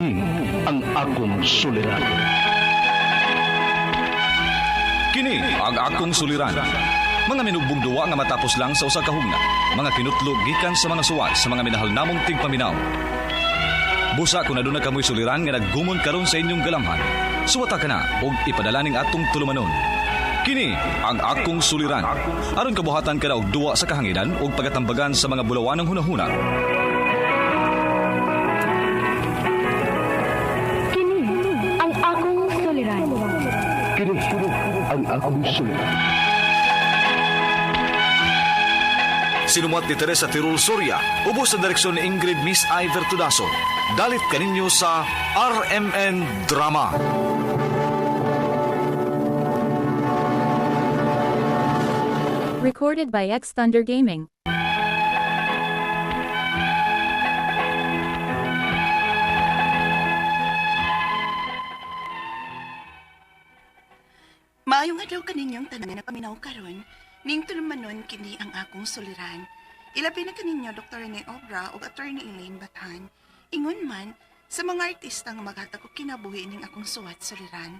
Ang akong suliran. Kini ang akong suliran. Mga minugbong duwa nga matapos lang sa usa ka hugna. Mga kinutlog gikan sa mga suwat sa mga minahal namong tigpaminaw. Busa kung aduna kamoy suliran nga naggumon karon sa inyong galamhan. Suwata ka na og ipadala ning atong tulumanon. Kini ang akong suliran. Aron kabuhatan ka na og duwa sa kahanginan ug pagatambagan sa mga bulawanang hunahuna. Kini ang akong suliran. Kini ang akong suliran. Sinumat ni Teresa Tirul Soria, ubos sa direksyon ni Ingrid Miss Iver Tudaso. Dalit kaninyo sa RMN Drama. Recorded by X Thunder Gaming. Maayong adlaw kaninyong tanan na paminaw karon, ning tulumanon kini ang akong suliran. Ilabi na kaninyo Dr. Rene Obra ug Attorney Elaine Bathan. Ingon man sa mga artista nga maghatag og kinabuhi ning akong suwat suliran.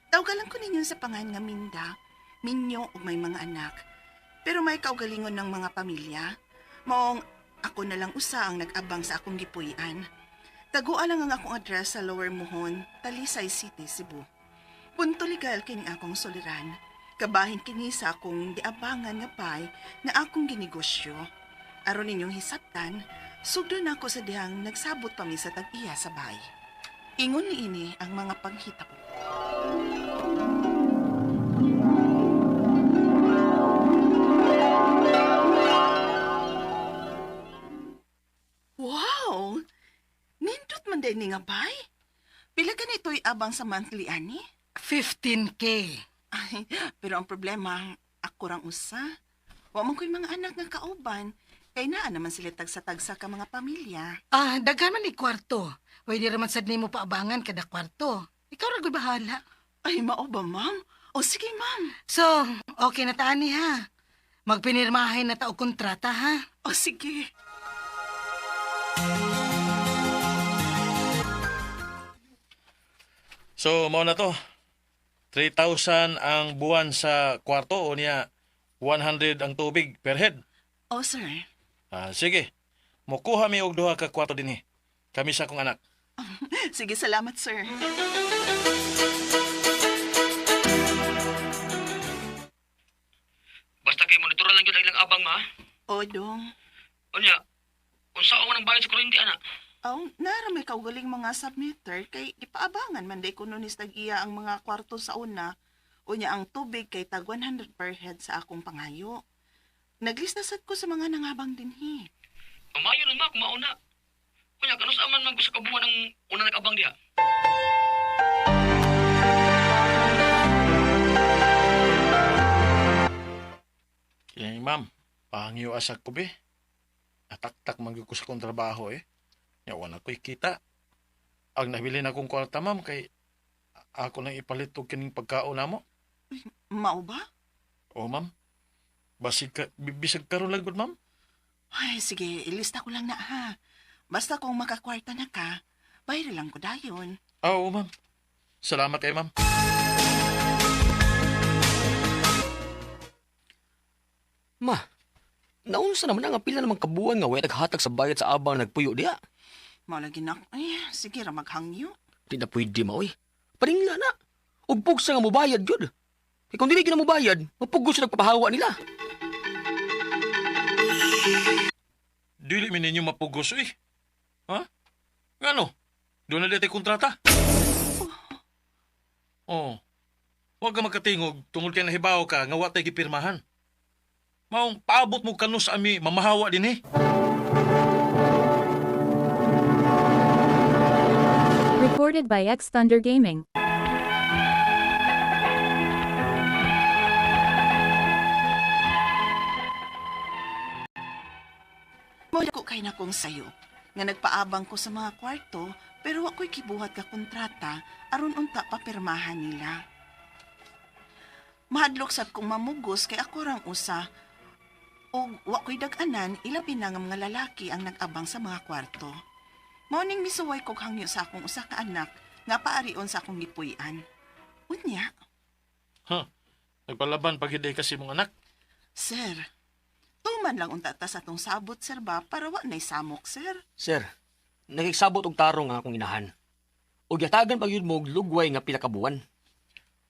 Tawgalan ko ninyo sa pangan nga Minda, minyo ug may mga anak. Pero may kaugalingon ng mga pamilya. Maong ako na lang usa ang nag-abang sa akong gipuy-an. Taguan lang ang akong address sa Lower Muhon, Talisay City, Cebu. Punto legal kini akong suliran. Kabahin kini sa akong giabangan nga pay nga akong ginegosyo. Aron ninyong hisabtan, sugdo na ako sa dihang nagsabot pa mi sa tag-iya sa bay. Ingon ni ini ang mga panghitabo. Wow! Nindot man day ni nga bay. Pila ka nito'y abang sa monthly ani? 15K. Ay, pero ang problema, ako rang usa. Wa man ko'y mga anak nga kauban. Kay naa naman sila tagsa-tagsa ka mga pamilya. Ah, daghan man ni kwarto. Pwede raman sad nimo paabangan kada kwarto. Ikaw ra gyud bahala. Ay, mao ba, ma'am? O sige, ma'am. So, okay na ta ani ha. Magpinirmahin na ta og kontrata ha. O sige. So, mao na to. 3,000 ang buwan sa kwarto o niya 100 ang tubig per head. O, sir. Ah, sige. Mukuha mi og duha ka kwarto dinhi. Kami sa akong anak. Sige, salamat, sir. Basta kay monitoran lang yun ang ilang abang ma. O, dong. Unya, unsa man ang bayad sa kuryente ana? Aw, nara may kaugaling mga submitter kay ipaabangan man day kuno ni tag-iya ang mga kwarto sa una. Unya ang tubig kay tag 100 per head sa akong pangayo. Naglista sad ko sa mga nangabang dinhi. Umayo nun ma kung mauna. Unya, kanus man man sa kabuan ang una nag-abang diha? Kaya ma'am, pangyo asa ko be. Nataktak man gyud ko sa akong trabaho eh. Nya wala ko'y kita. Ang nabilin akong kwarta ma'am kay ako nang ipalit og kining pagkaon namo. Mao ba? O ma'am. Basig ka, bisag karon lang gud ma'am. Ay, sige, ilista ko lang na ha. Basta kung makakwarta na ka, bayar lang ko dayon. Ah, oo ma'am. Salamat kay ma'am. Ma, naunsa naman ang pila naman kabuan nga way naghatag sa bayad sa abang nagpuyo diha. Mao lagi na ay, sige ra maghangyo. Di na pwede ma oy. Paningla na. Ug pugsa nga mobayad gyud. Kay kung dili gyud na mobayad, mapugos sa nagpapahawa nila. Dili mi ninyo mapugos eh. Ha? Ngano? Doon na dito kontrata. Oh. Huwag ka magkatingog tungod kay nahibaw ka nga wa tay gipirmahan. Maong paabot mo kanus ami mamahawa din eh. Recorded by X Thunder Gaming. Mao ko kay na kong sayo. Nga nagpaabang ko sa mga kwarto, pero wa ko'y kibuhat ka kontrata aron unta papirmahan nila. Mahadlok sad kong mamugos kay ako rang usa. Og wa ko'y dag-anan, ilabi na nga mga lalaki ang nag-abang sa mga kwarto. Mao ning misuway kog hangyo sa akong usa ka anak nga paarion sa akong gipuy-an. Unya, Huh. Nagpalaban pag hiday kasi mong anak. sir, tuman lang unta ta sa atong sabot, sir ba, para wa na'y samok, sir. Sir, nakigsabot og tarong ang akong inahan. Ug yatagan pa gyud mo og lugway nga pila ka buwan.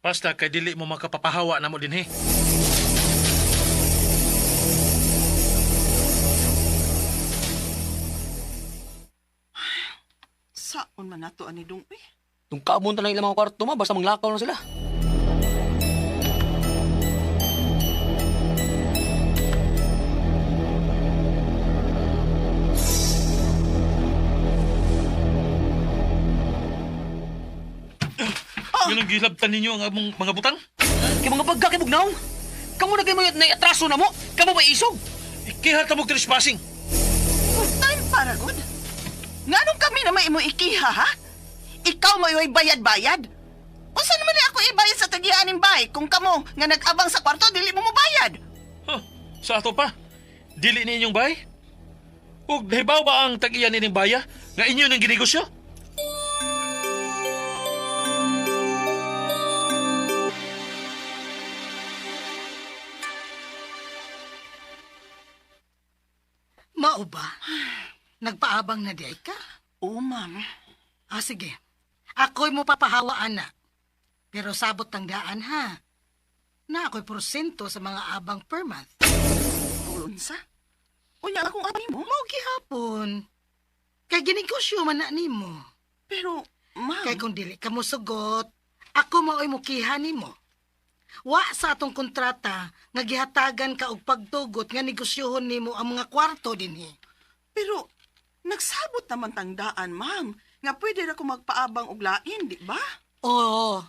Basta kay dili mo makapapahawa na mo dinhi. Saon man nato ani dong, uy. Tung kaabon ta lang ilang mga kwarto ma, basta manglakaw na sila. Oh! Yun ang gilabtan ninyo ang among mga butang. Kay mga bagga kay bugnaw. Kamo na kay mo na atraso na mo. Kamo ba isog? Ikiha ta mo trespassing. Time para good. Nganong kami na may imo ikiha, ha? Ikaw mo iway bayad-bayad. Unsa naman ni ako ibayad sa tagianing bay kung kamo nga nag-abang sa kwarto dili mo mobayad? Huh, sa ato pa. Dili ninyong bay? Ug nahibaw ba ang tag-iya nining baya nga inyo nang ginegosyo? Mao ba? Nagpaabang na di ay ka? Oo, ma'am. Ah, sige. Ako'y mo papahawaan na. Pero sabot tang daan ha. Na ako'y porsyento sa mga abang per month. Unsa? Unya akong ani mo. Mao gihapon. Kay ginegosyo man na nimo. Pero, ma'am, Kay kung dili ka mosugot, ako mao'y mukiha nimo. Wa sa atong kontrata nga gihatagan ka og pagtugot nga negosyohon nimo ang mga kwarto dinhi. pero nagsabot naman tang daan, ma'am, nga pwede ra ko magpaabang og lain, di ba? Oo.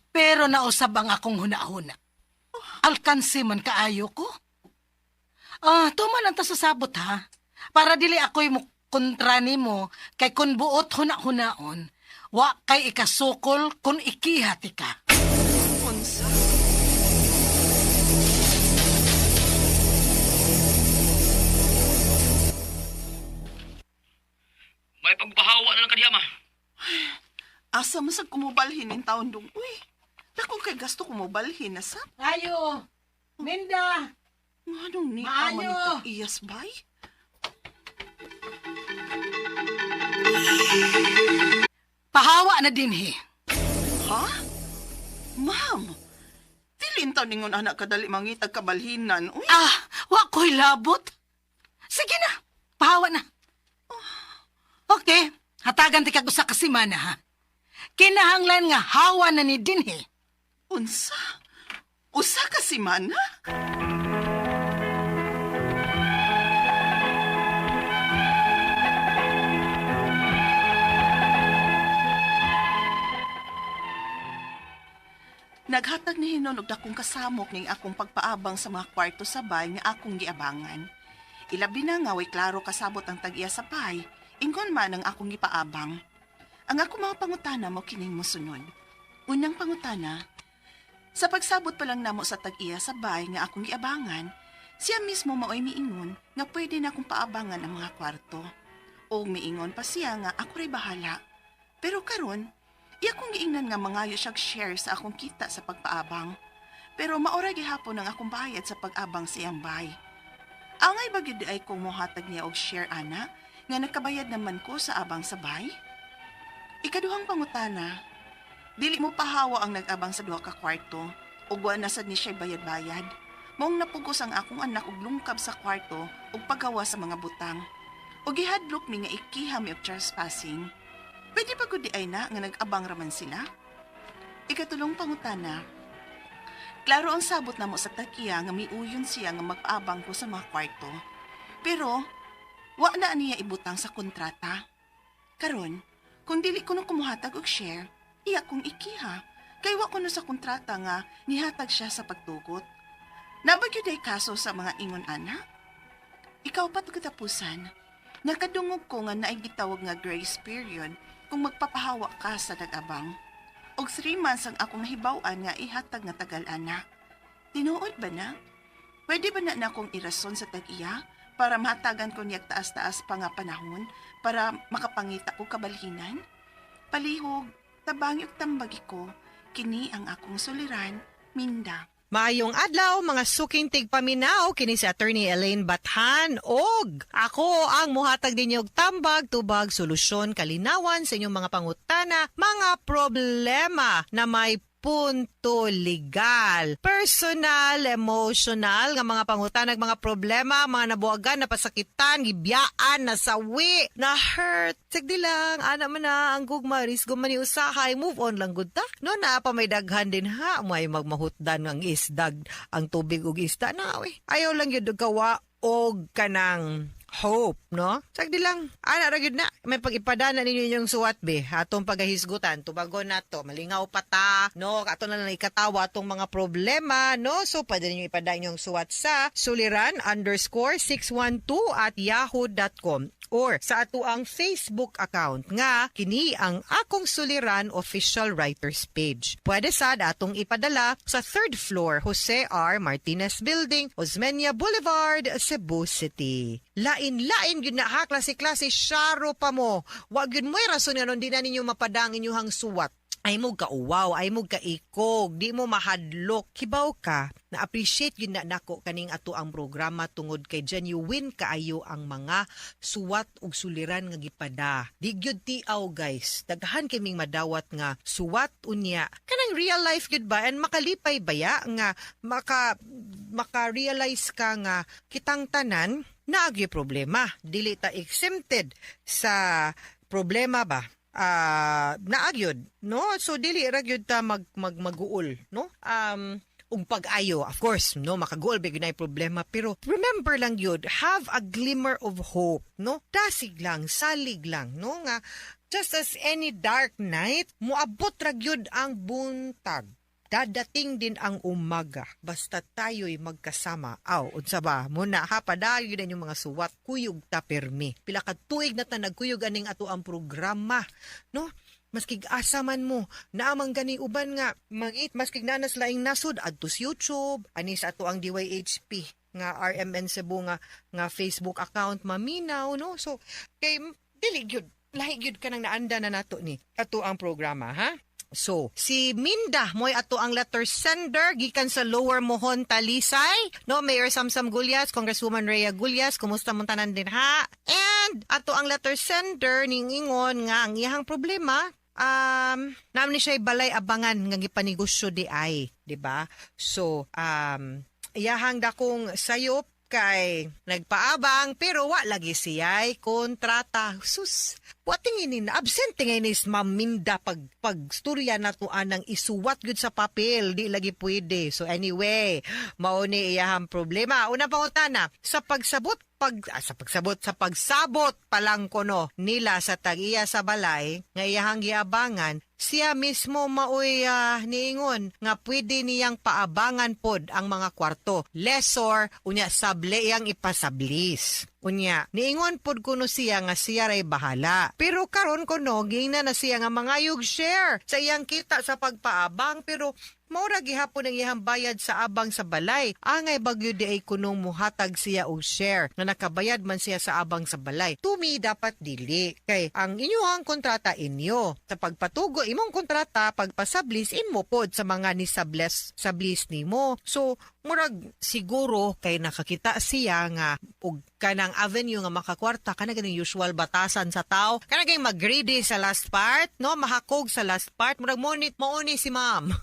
Pero nausab ang akong huna-huna. Alkansi man kaayo ko. Ah, tuman ang tasasabot ha. Para dili ako'y mo kontra nimo kay kun buot huna-hunaon, wa kay ikasukol kun ikihati ka. Unsa? May pagpahawa na lang kadiya ma. Asa mo sa kumubalhin in taon dong, uy. Dako kay gasto kumubalhin na sa. Ayo! Minda! Nganong ni Maayo! man ito iyas bay? Pahawa na dinhi. Ha? Ma'am, dilin taon ningon anak kadali mangitag kabalhinan. Uy, Ah, wa ko'y labot. Sige na, pahawa na. Okay, hatagan ti kag usa ka semana ha. Kinahanglan nga hawa na ni dinhi. unsa? Usa ka semana? Naghatag ni hinon og dakong kasamok ning akong pagpaabang sa mga kwarto sa bay nga akong giabangan. Ilabi na nga way klaro kasabot ang tag-iya sa bay, ingon man ang akong gipaabang. Ang akong mga pangutana mo kining mosunod. Unang pangutana, sa pagsabot pa lang namo sa tag-iya sa bay nga akong giabangan, siya mismo maoy miingon nga pwede na akong paabangan ang mga kwarto. O miingon pa siya nga ako ray bahala. Pero karon, iya kong giingnan nga mangayo siyag share sa akong kita sa pagpaabang. Pero maora gihapon ang akong bayad sa pag-abang sa iyang bay. Angay ba gyud ay kung mohatag niya og share ana nga nakabayad naman ko sa abang sa bay? Ikaduhang pangutana, dili mo pahawa ang nag-abang sa duha ka kwarto ug wa na sad ni siya bayad-bayad. Maong napugos ang akong anak og lungkab sa kwarto ug paggawa sa mga butang. Ug gihadlok mi nga ikiha mi og trespassing. Pwede pa gud di ay na nga nag-abang raman sila? Ikatulong pangutana, klaro ang sabot namo sa takiya nga miuyon siya nga magpaabang ko sa mga kwarto. Pero, wa na niya ibutang sa kontrata. Karon, kung dili ko no kumuhatag og share, iya kong ikiha. Kay wa ko no sa kontrata nga nihatag siya sa pagtugot. Nabagyod ay kaso sa mga ingon ana. Ikaw pa katapusan. Nakadungog ko nga naay gitawag nga grace period kung magpapahawa ka sa nag-abang. Og 3 months ang akong nahibaw-an nga ihatag nga tagal ana. Tinuod ba na? Pwede ba na na akong irason sa tag-iya Para mahatagan ko niyag taas-taas pa nga panahon para makapangita ko kabalhinan? Palihog, tabangi ug tambagi ko, kini ang akong suliran, Minda. Maayong adlaw mga suking tigpaminaw, kini si Attorney Elaine Bathan og ako ang muhatag ninyo og tambag, tubag, solusyon, kalinawan sa inyong mga pangutana, mga problema na may punto legal, personal, emotional, nga mga pangutanag, mga problema, mga nabuagan, napasakitan, gibiyaan, nasawi, na hurt. Sagdi lang, ana man na ang gugma, risgo man ni usahay, move on lang gud ta. No, naa pa may daghan din ha, may magmahutdan ang isdag, ang tubig ug isda na, uy. Ayaw lang yun gawa og kanang hope, no? Sagdi lang, ana ra gyud na. May pag-ipadana ninyo inyong suwat be. Atong pagahisgutan, tubagon nato, malingaw pa ta, no? Ato na lang ikatawa atong mga problema, no? So, pwede ninyo ipada inyong suwat sa suliran_612@yahoo.com or sa ato ang Facebook account nga kini ang Akong Suliran Official Writers Page. Pwede sad atong ipadala sa third floor, Jose R. Martinez Building, Osmeña Boulevard, Cebu City. Lain-lain gyud na ha, klase-klase syaro pa mo. Wa gyud mo'y rason nga di na ninyo mapadang inyuhang suwat. Ay mo kauwaw, ay mo kaikog, di mo mahadlok. Kibaw ka, na-appreciate yun na nako kaning ato ang programa tungod kay genuine kaayo ang mga suwat ug suliran nga gipada. Di gyud tiaw, guys. Daghan kaming madawat nga suwat unya. Kanang real life gyud ba and makalipay baya nga maka-realize ka nga kitang tanan naagyo problema. Dili ta exempted sa problema ba? Ah, naagyod, no? So dili ra gyud ta mag, mag maguol, no? Ug pag-ayo, of course, no, makaguol ba gyud na problema, pero remember lang yun, have a glimmer of hope, no? Dasig lang, salig lang, no, nga just as any dark night, moabot ra gyud ang buntag, dadating din ang umaga basta tayo'y magkasama. Aw, unsa ba muna ha, padayon na inyong mga suwat, kuyog ta permi. Pila ka tuig na ta nagkuyog aning ato ang programa, no? Maskig asa man mo, naamang gani uban nga mangit, maskig nanas laing nasod, adto sa YouTube, ani sa ato ang DYHP nga RMN Cebu nga Facebook account, maminaw, no? So kay dili gyud lahi gyud kanang naanda na nato ni ato ang programa ha. So, si Minda mo'y ato ang letter sender gikan sa Lower Mohon, Talisay. No, Mayor Samsam Gullas, Congresswoman Rhea Gullas, kumusta mong tanan din ha? And ato ang letter sender ning ingon nga ang iyang problema naman ni siya balay abangan nga gipanegosyo di ay, di ba? So, iyahang dakong sayop kay nagpaabang pero wa lagi siya'y kontrata. Sus, wa tingin ni absent ngay ni Ma'am Minda pag storya nato anang isuwat gyud sa papel, di lagi pwede. So anyway, mao ni iyahang problema. Una pangutana, sa pagsabot pa lang kuno nila sa tag-iya sa balay nga iyahang giabangan, siya mismo maoy niingon nga pwede niyang paabangan pod ang mga kwarto. Lessor, unya sable iyang ipasablis. Unya, niingon pod kuno siya nga siya ray bahala. Pero karon kuno gingna na siya nga mangayog share sa iyang kita sa pagpaabang, pero maura gihapon ang iyang bayad sa abang sa balay. Angay bagyo di ay kunong muhatag siya og share nga nakabayad man siya sa abang sa balay. To me, dapat dili. Kay ang inyuhang kontrata inyo. Sa pagpatugo, imong kontrata, pagpasablis, imo pod sa mga nisables sablis nimo. So, murag siguro kay nakakita siya nga og kanang avenue nga makakwarta kana ganing usual batasan sa tao kana ganing mag-greedy sa last part, no, mahakog sa last part. Murag mo ni mauni si ma'am,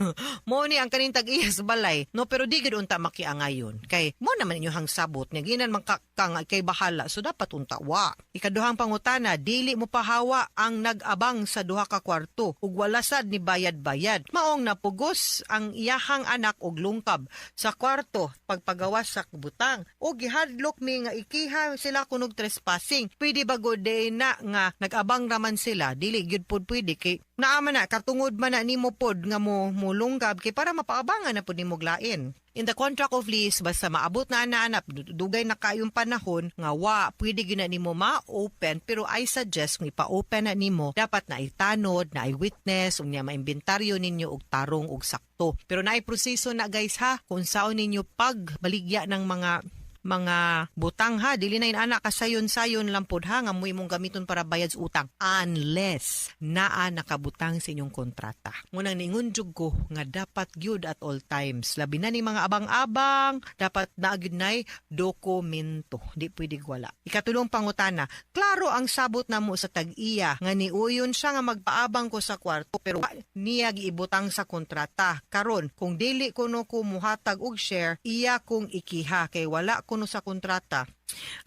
mo ni ang kaning tag-iya sa balay, no? Pero di gid unta makiangayon kay mo naman inyong sabot nga ginan man ka kang kay bahala, so dapat unta wa. Ikaduhang pangutana, dili mo pahawa ang nag-abang sa duha ka kwarto ug wala sad ni bayad-bayad, maong napugos ang iyahang anak og lungkab sa kwarto pagpagawas sa butang o gihadlok mi nga ikiha sila kunog trespassing. Pwede ba gud na nga nag-abang raman sila? Dili gyud pod pwede kay naa man na katungod man na nimo pod nga mo mulungkab kay para mapaabangan na pod nimo lain. In the contract of lease, basta maabot na na anak, dugay na kayong panahon nga wa pwede gyud na nimo ma-open, pero I suggest kung ipa-open na nimo, dapat na itanod na i-witness unya maimbintaryo ninyo og tarong og sakto. Pero naay proseso na, guys, ha, kung saon ninyo pagbaligya ng mga mga butang ha, dili na ana kasayon-sayon lang pod ha nga mo imong gamiton para bayad sa utang unless naa nakabutang sa inyong kontrata. Ngunang niingon jud ko nga dapat gyud at all times, labi na ni mga abang-abang, dapat naa gyud nay dokumento, di pwede wala. Ikatulong pangutana, klaro ang sabot namo sa tag-iya nga niuyon siya nga magpaabang ko sa kwarto pero wa niya giibutang sa kontrata. Karon kung dili kuno ko muhatag og share, iya kong ikiha kay wala kuno sa kontrata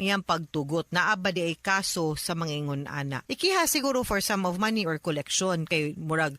iyang pagtugot. Naa ba di ay kaso sa mga ingon ana? Ikiha siguro for sum of money or collection kay murag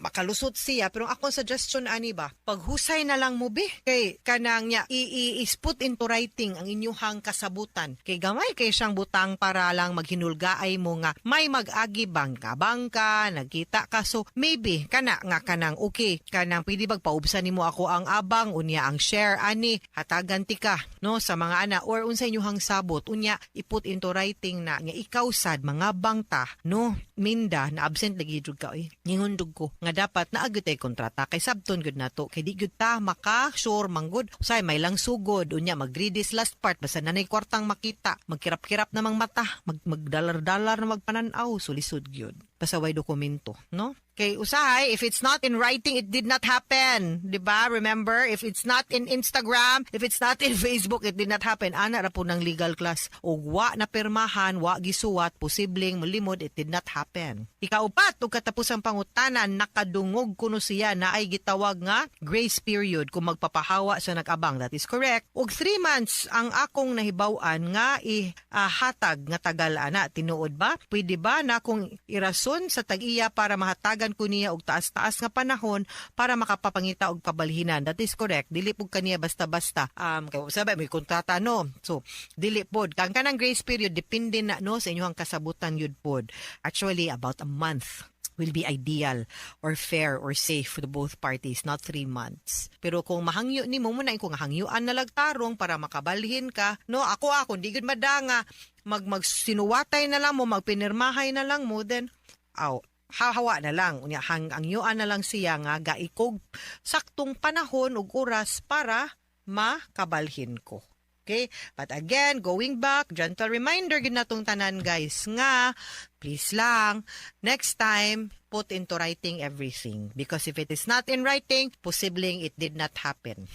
makalusot siya, pero akong suggestion ani ba, paghusay na lang mo be, kay kanang niya i, i, is put into writing ang inyuhang kasabutan kay gamay kay siyang butang para lang maghinulgaay mo nga may mag-agi bangka bangka nagkita ka. So maybe kana nga kanang okay, kanang pwede bag paubsan nimo ako ang abang, unya ang share ani hatagan ti ka no sa mga ana or unsa inyuhang sabot, unya i-put into writing na nga ikaw sad mga bangta no. Minda na absent lagi jud ka oy, ningon jud ko nga dapat naa gyud tay kontrata kay sabton gyud nato kay di gyud ta maka sure manggod usay may lang sugod, unya mag-greedy last part, basta nanay kwartang makita magkirap-kirap namang mata, magdalar-dalar na magpananaw, sulisod gyud basta way dokumento no. Kay usahay, if it's not in writing, it did not happen. 'Di ba? Remember, if it's not in Instagram, if it's not in Facebook, it did not happen. Ana ra po ng legal class. Og wa na pirmahan, wa gisuwat, posibleng molimod, it did not happen. Ikaupat, ug katapusang pangutana, nakadungog kuno siya na ay gitawag nga grace period kung magpapahawa sa nag-abang. That is correct. Og 3 months ang akong nahibaw-an nga ihatag nga tagal ana. Tinuod ba? Pwede ba na kung irason sa tag-iya para mahatagan ko niya og taas-taas nga panahon para makapapangita og kabalhinan? That is correct. Dili pud kaniya basta-basta. Kay sabay may kontrata no. So dili pod. Kang kanang grace period depende na no sa inyong kasabutan yun pod. Actually, about a month will be ideal or fair or safe for the both parties, not 3 months. Pero kung mahangyo nimo mo na kung hangyuan na lagtarong para makabalhin ka, no, ako, di gud madanga, magsinuwatay na lang mo, magpinirmahay na lang mo, then, aw, hahawa na lang. Unya, hangyuan na lang siya nga gaikog saktong panahon ug oras para makabalhin ko. Okay? But again, going back, gentle reminder gid natong tanan guys nga please lang, next time put into writing everything, because if it is not in writing, posibleng it did not happen.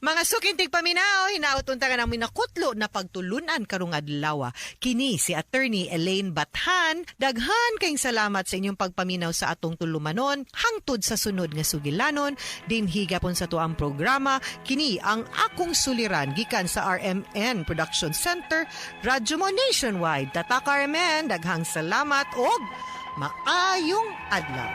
Mga suking tigpaminaw, hinaot unta ka namin nakutlo na pagtulunan karong adlaw. Kini si Attorney Elaine Bathan. Daghan kayong salamat sa inyong pagpaminaw sa atong tulumanon hangtod sa sunod nga sugilanon dinhi gapon sa tuang programa, kini ang Akong Suliran, gikan sa RMN Production Center, Radyo Mo Nationwide. Tatak RMN, daghang salamat og maayong adlaw.